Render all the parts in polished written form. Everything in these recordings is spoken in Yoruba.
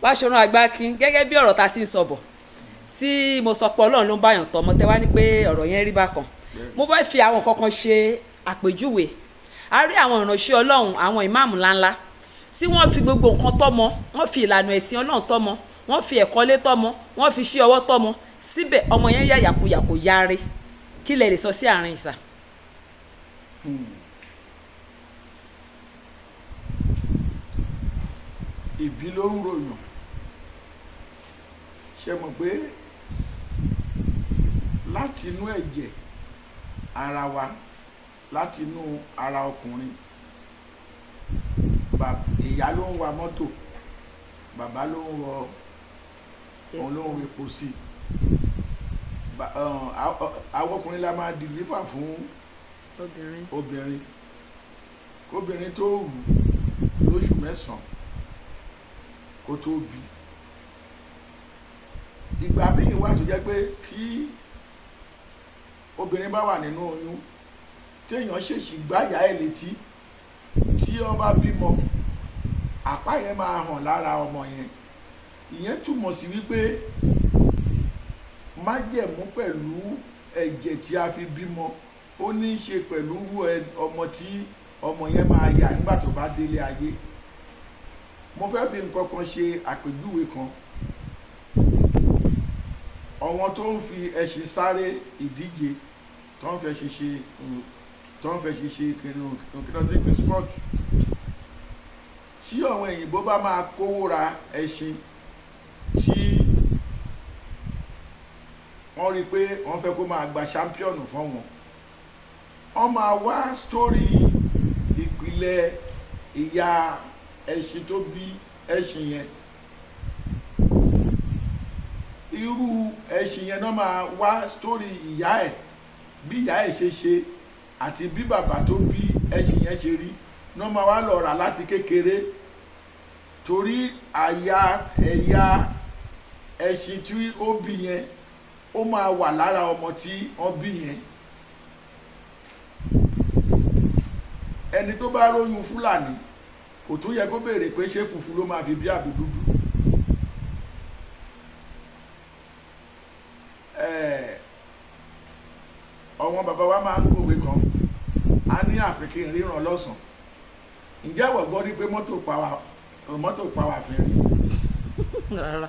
Báṣọ̀run Àgbákin, gẹ́gẹ́ bí ọ̀rọ̀ ta ti ń sọ bọ̀, tí mo sọ pé Ọlọ́run ló ń báyàn tọ́ ọmọ, tẹ́ wá ní pé ọ̀rọ̀ yẹn rí bákan, mo fẹ́ fi àwọn nǹkan kan ṣe àpèjúwe. A rí àwọn ìránṣẹ́ Ọlọ́run, àwọn ìmáàmù ńláńlá tí wọ́n fi gbogbo nǹkan tọ́mọ, wọ́n fi ìlànà ẹ̀sìn Ọlọ́run tọ́mọ, wọ́n fi ẹ̀kọ́ lé tọ́mọ, wọ́n fi ṣí ọwọ́ tọ́mọ, síbẹ̀ ọmọ yẹn yà yàkuyà, kò yáre. Kí lẹ lè sọ sí àárín ìsà? Ìbí ló ń ròyàn. Ṣe mọ̀ pé láti inú ẹ̀jẹ̀ ara wa, láti inú ara ọkùnrin, ìyá ló ń wa mọ́tò, bàbá ló ń rọ, òun ló ń repo sí i. Àwọn ọkùnrin la máa dìlífà fún obìnrin. Obìnrin, kóbìnrin tó rù lóṣù 9 kó tó bí. Ìgbà míì wà tó jẹ́ pé tí obìnrin bá wà nínú oyún, téèyàn ṣèṣì gbá ìyá ẹ̀ létí, tí wọ́n bá bímọ, àpá yẹn máa hàn lára ọmọ yẹn. Ìyẹn túmọ̀ sí wípé májẹ̀mú pẹ̀lú ẹ̀jẹ̀ tí a fi bímọ, ó ní í ṣe pẹ̀lú ọmọ tí ọmọ yẹn máa yà nígbà tó bá délé ayé. Mo fẹ́ fi nǹkan kan ṣe àpèjúwe kan. Àwọn tó ń fi ẹṣin sáré ìdíje, tó ń fẹ́ ṣe ṣe tó ń fẹ́ ṣe ṣe kìnnìún kìnnìún tí ń pè sport, tí àwọn òyìnbó bá máa kówó ra ẹṣin, tí wọ́n rí i pé wọ́n fẹ́ kó máa gba champion fún wọn, wọ́n máa wá story ìpìlẹ̀ ìyá ẹṣin tó bí ẹṣin yẹn. Irú ẹṣin yẹn náà máa wá story ìyá ẹ̀, bí ìyá ẹ̀ ṣe ṣe àti bí bàbá tó bí ẹṣin yẹn ṣe rí, náà máa wá lọ rà láti kékeré, torí àyà ẹ̀yà ẹṣin tí ó bí yẹn, ó máa wà lára ọmọ tí wọ́n bí yẹn. Ẹni tó bá róyún Fúlàní, kò tún yẹ kó béèrè pé ṣé funfun ló máa fi bí àbí dúdú. Àwọn bàbá wa máa ń pòwe kan, a ní àfikún ríran lọ́sàn-án. Ǹjẹ́ ìwọ gbọ́ rí pé mọ́tò pa wà fún rí? Rárá.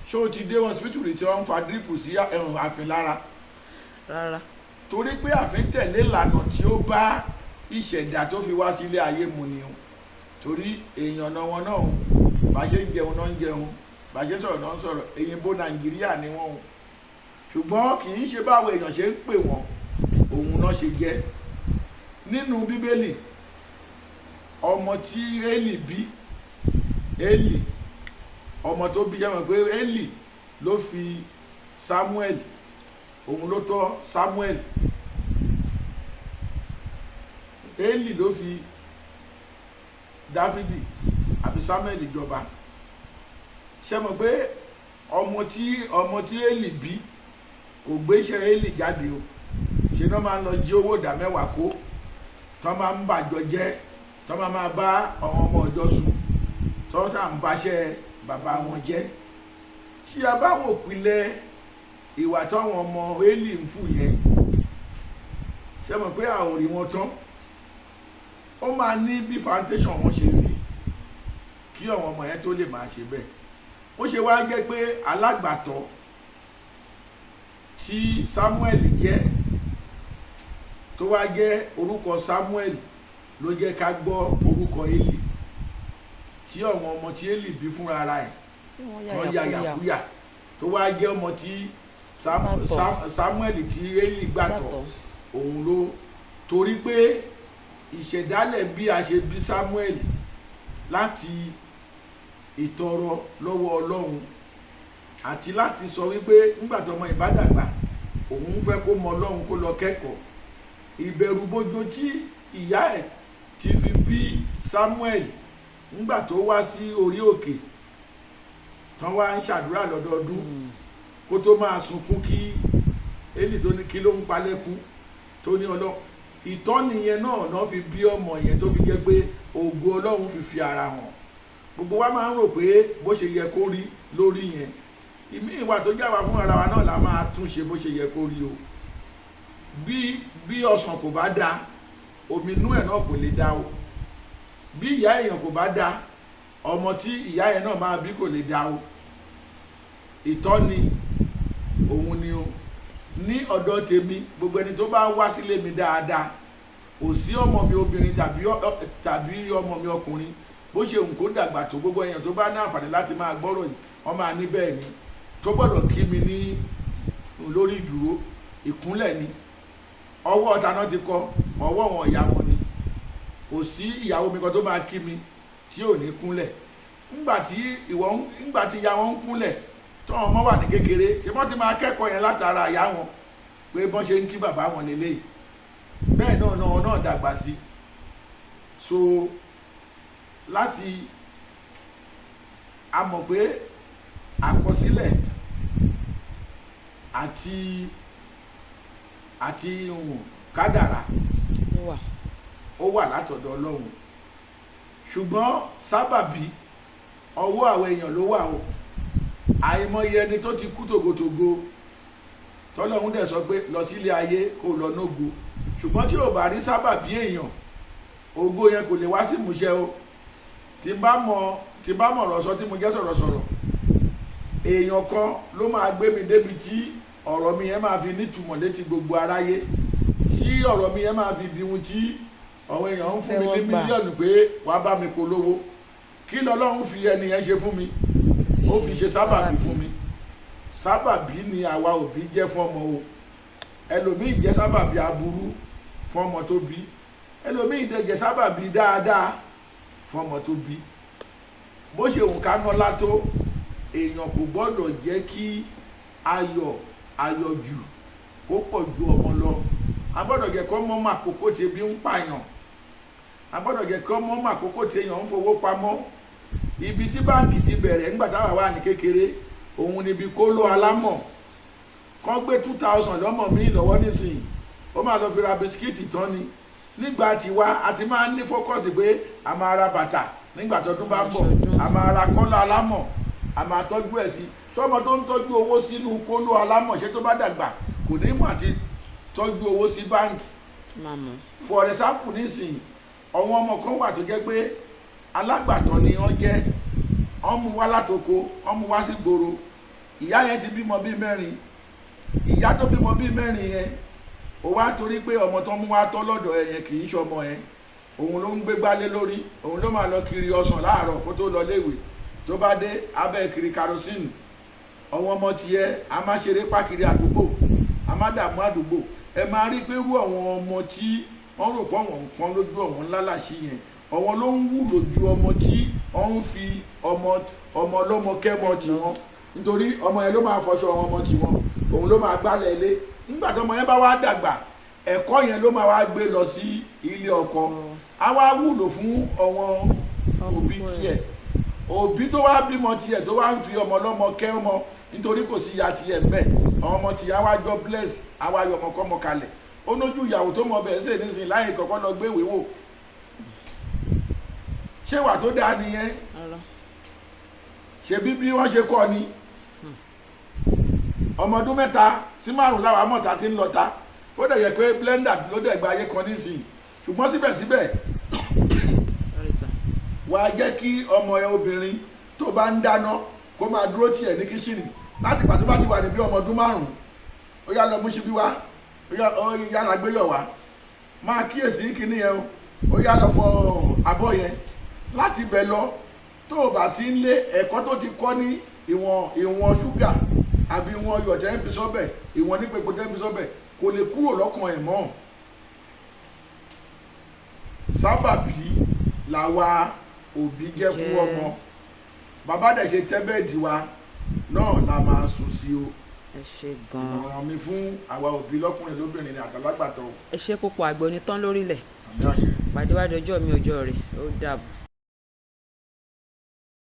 Ṣé o ti dé hospital rí tí wọ́n ń fa drip sí ẹ̀rùn àfin lára? Rárá. Torí pé àfin tẹ̀lé ìlànà tí ó bá ìṣẹ̀dá tó fi wá sílé ayé mu ni o. Torí èèyàn náà wọn náà, bá ṣe ń jẹun náà ń jẹun, bá ṣe ń sọ̀rọ̀ náà ń sọ̀rọ̀, èyìnbó Nàìjíríà ni wọ́n o. Ṣùgbọ́n kì í ṣe báwo èèyàn ṣe ń pè wọ́n, òun náà ṣe jẹ́. Nínú Bíbélì, ọmọ tí Élì bí, Élì, ọmọ tó bí, jẹ́ mọ̀ pé Élì ló fi Samuel, òun ló tọ́ Samuel. Élì ló fi Dáfídì àbí Samuel jọba. Ṣé mọ̀ pé ọmọ tí Élì bí kò gbéṣẹ́ Élì jáde o. Ṣe náà máa ń lọ jí owó ìdá mẹ́wàá kó, tọ́ máa ń bàjọ́ jẹ́, tọ́ máa máa bá àwọn ọmọ ọjọ́ sùn, tọ́ tà ń báṣẹ́ bàbá wọn jẹ́. Tí a bá wò pilẹ̀ ìwà táwọn ọmọ Élì ń fù yẹn, ṣé mọ̀ pé a ò rí wọn tán? Ó máa ní bí foundation wọn ṣe rí kí àwọn ọmọ yẹn tó lè máa ṣe bẹ́ẹ̀. Ó ṣe wá jẹ́ pé alágbàtọ́ tí Samuel jẹ́, tó wá jẹ́ orúkọ Samuel ló jẹ́ ká gbọ́ orúkọ Élì, tí àwọn ọmọ tí Élì bí fúnra ara ẹ̀ tí wọ́n tó yà ya yàkuyà, yàkuyà, tó wá jẹ́ ọmọ tí Gbàtọ́. Samuel tí Élì gbàtọ́, Gbàtọ́. òun ló, torí pé ìṣẹ̀dálẹ̀ bí a ṣe bí Samuel láti ìtọrọ lọ́wọ́ Ọlọ́run àti láti sọ wípé nígbà tí ọmọ ìbá dàgbà, òun fẹ́ kó mọ Ọlọ́run, kó lọ kẹ́kọ̀ọ́. Ìbẹ̀rùbojo tí ìyá ẹ̀ ti fi bí Samuel nígbà tó wá sí orí òkè tán wá ń ṣàdúrà lọ́dọọdún, kó tó máa sunkún kí Élì tó ní kí ló ń palẹ́kún, tó ní Ọlọ́run, ìtọ́ni yẹn náà náà fi bí ọmọ yẹn, tó fi jẹ́ pé ògo Ọlọ́run fi fi ara hàn. Gbogbo wa máa ń rò pé bó ṣe yẹ kó rí lórí yẹn. Ìmí ìwà tó jáwa fún ara wa náà la máa tún ṣe bó ṣe yẹ kó rí o. Bí ọsàn kò bá da, omi inú ẹ̀ náà kò lè da o. Bí ìyá èèyàn kò bá da, ọmọ tí ìyá yẹn náà máa bí kò lè da o. Ìtọ́ni òun ni o. Ní ọ̀dọ̀ tèmi, gbogbo ẹni tó bá wá sílé mi dáadáa, kò sí ọmọ mi obìnrin tàbí ọmọ mi ọkùnrin, bó ṣe òun kó dàgbà tó, gbogbo èèyàn tó bá ní àǹfààní láti máa gbọ́rọ̀ yìí, wọ́n máa ní bẹ́ẹ̀ ni tó gbọ́dọ̀ kí mi ní lórí ìdúró. Ìkúnlẹ̀ ni. Ọwọ́ ọ̀tá náà ti kọ ọwọ́ wọn ìyá wọn ni. Kò sí ìyàwó mi kan tó máa kí mi tí ò ní kúnlẹ̀. Ńgbà tí ìwọ ńgbà tí ìyá wọn ń kúnlẹ̀ tọ́wọ́n ọmọ wà ní kékeré, ṣé wọ́n ti máa kẹ́kọ̀ọ́ yẹn látara ìyá wọn pé bọ́n ṣe ń kí bàbá wọn lélẹ́yìí? Bẹ́ẹ̀ náà náà náà dàgbà sí. So láti a mọ̀ pé àkọsílẹ̀ àti kádàrá Ó wà. ó wà látọ̀dọ̀ Ọlọ́run, ṣùgbọ́n sábàbí ọwọ́ àwọn èèyàn ló wà o. Àìmọye ẹni tó ti kú tògótògó, tọ́lọ́run dẹ̀ sọ pé lọ sílé ayé kó lọ nógo, ṣùgbọ́n tí ò bá rí sábàbí èèyàn, ògo yẹn kò lè wá sí ìmúṣẹ o. Tí n bá mọ̀ ọ̀rọ̀ sọ tí mo jẹ́ sọ̀rọ̀sọ̀rọ̀, èèyàn kan ló máa gbé mi débi tí ọ̀rọ̀ mi yẹn máa fi nítumọ̀ létí gbogbo aráyé, tí ọ̀rọ̀ mi yẹn máa fi di ohun tí àwọn èèyàn ń fún mi ní Tẹ́wọ́ gbà. mílíọ̀nù pé wàá bá mi polówó. Kí lọ́lọ́run fi ẹni yẹn ṣe fún mi? Ó fi ṣe sábàbí fún mi. Sábàbí ni àwa òbí jẹ́ fún ọmọ o. Ẹlòmíì jẹ́ sábàbí aburú fún ọmọ tó bí, ẹlòmíì dẹ̀ jẹ́ sábàbí dáadáa fún ọmọ tó bí. Bó ṣe òun ká ná látó, èèyàn kò gbọ́dọ̀ jẹ́ kí ayọ̀ ayọ̀jù kó pọ̀ ju ọmọ lọ. A gbọ́dọ̀ jẹ́ kó mọ́ mọ́ àkókò tí ebi ń pààyàn. A gbọ́dọ̀ jẹ́ kó mọ́ mọ́ àkókò tí èèyàn ń fowó pamọ́. Ibi tí báǹkì ti bẹ̀rẹ̀ ńgbà táwa wà ní kékeré, òun níbi kóló alámọ̀ kán gbé 2,000 lọ́mọ mi lọ́wọ́ nísìnyí, ó máa lọ fi ra bisikíìtì tán ni. Nígbà tiwa, a ti máa ń ní focus pé a máa ra bàtà nígbà tọdún bá ń bọ̀, Aṣọdún. a máa ra kóló alámọ̀, a máa tọ́jú ẹ̀ sí. Sọmọ tó ń tọ́jú owó sínú kóló alámọ̀, ṣé tó bá dàgbà kò ní mọ̀ àti tọ́jú owó sí báǹkì? Máa mọ̀. For example, nísìnyí, àwọn ọmọ kan wà tó jẹ́ pé alágbàtọ́ ni wọ́n jẹ́. Wọ́n mú wá látoko, wọ́n mú wá sí gbòòrò. Ìyá yẹn ti bímọ bíi mẹ́rin. Ìyá tó bímọ bíi mẹ́rin yẹn, ó wá torí pé ọmọ tó mú wá tọ́ lọ́dọ̀ ẹ̀ yẹn kì í ṣọmọ yẹn, òun ló ń gbé gbálé lórí, òun ló máa lọ kiri ọsàn láàárọ̀ kó tó lọ léèwé. Tó bá dé, abẹ́ kiri kerosene. Àwọn ọmọ tiẹ̀ a máa ṣeré pákiri àdúgbò, a máa dààmú àdúgbò. Ẹ máa rí pé irú àwọn ọmọ tí wọ́n rò pọ̀ wọ́n nǹkan lójú ọ̀wọ́n ńlá làṣí yẹn, àwọn ló ń wúlò ju ọmọ tí wọ́n ń fi ọmọ ọmọ ọlọ́mọ kẹ́mọ tiwọn, nítorí ọmọ yẹn ló máa fọṣọ àwọn ọmọ tiwọn, òun ló máa gbálẹ̀ ilé. Nígbà tí ọmọ yẹn bá wá dàgbà, ẹ̀kọ́ yẹn ló máa wá gbé lọ sí ilé ọkọ, á wá wúlò fún àwọn òbí tiẹ̀. Òbí tó wá bímọ tiẹ̀ tó wá ń fi ọmọ ọlọ́mọ kẹ́ ọmọ nítorí kò sí ìyá tiẹ̀ ńbẹ̀, àwọn ọmọ tiẹ̀ á wá jọ bless, á wá yọ ọmọ kọ́mọ kalẹ̀. Ó nójú ìyàwó tó mọ bẹ́ẹ̀ sè nísìnyí láyé kọ́kọ́ lọ gbé ìwé wò. Ṣé wà tó dáa nìyẹn? Rárá. Ṣe bí bí wọ́n ṣe kọ́ ni? Ọmọ ọdún 3 sí 5 láwa mọ̀ta tí ń lọ ta. Ó dẹ̀ yẹ pé blender ló dẹ̀ gba ayé kan nísìnyí, ṣùgbọ́n síbẹ̀síbẹ̀, Sorry, sir. wàá jẹ́ kí ọmọ ẹ obìnrin tó bá ń dáná kó máa dúró tiẹ̀ ní kíṣìnì láti ìgbà tó bá ti wà ní bí ọmọ ọdún 5. Ó yá, lọ mú síbí wá. Ó yá, lọ gbéyọ̀ wá. Máa kíyèsí kíní yẹn o. Ó yá, lọ fọ abọ́ yẹn. Láti ibẹ̀ lọ, tó o bá sí ń lé, ẹ̀kọ́ tó ti kọ́ ní ìwọ̀n ìwọ̀n ṣúgà àbí ìwọ̀n iyọ̀ tẹ́ ń fi sọ́bẹ̀, ìwọ̀n nípepo tẹ́ ń fi sọ́bẹ̀, kò lè kúrò lọ́kàn ẹ̀ mọ́. Sábàbí làwa òbí jẹ́ fún Jẹ́. ọmọ. Bàbá dẹ̀ ṣe tẹ́ bed wa náà la máa sùn sí o. Ẹ ṣe gan-an. Ìmọ̀ràn mi fún àwa òbí lọ́kùnrin lóbìnrin ní àtàlágbàtọ́. Ẹ ṣe púpọ̀. Àgbẹ̀ onítàn lórílẹ̀. Àmì àṣẹ. Pàdé wá dọjọ́ mi, ọjọ́ rẹ̀. Ó dàbọ̀.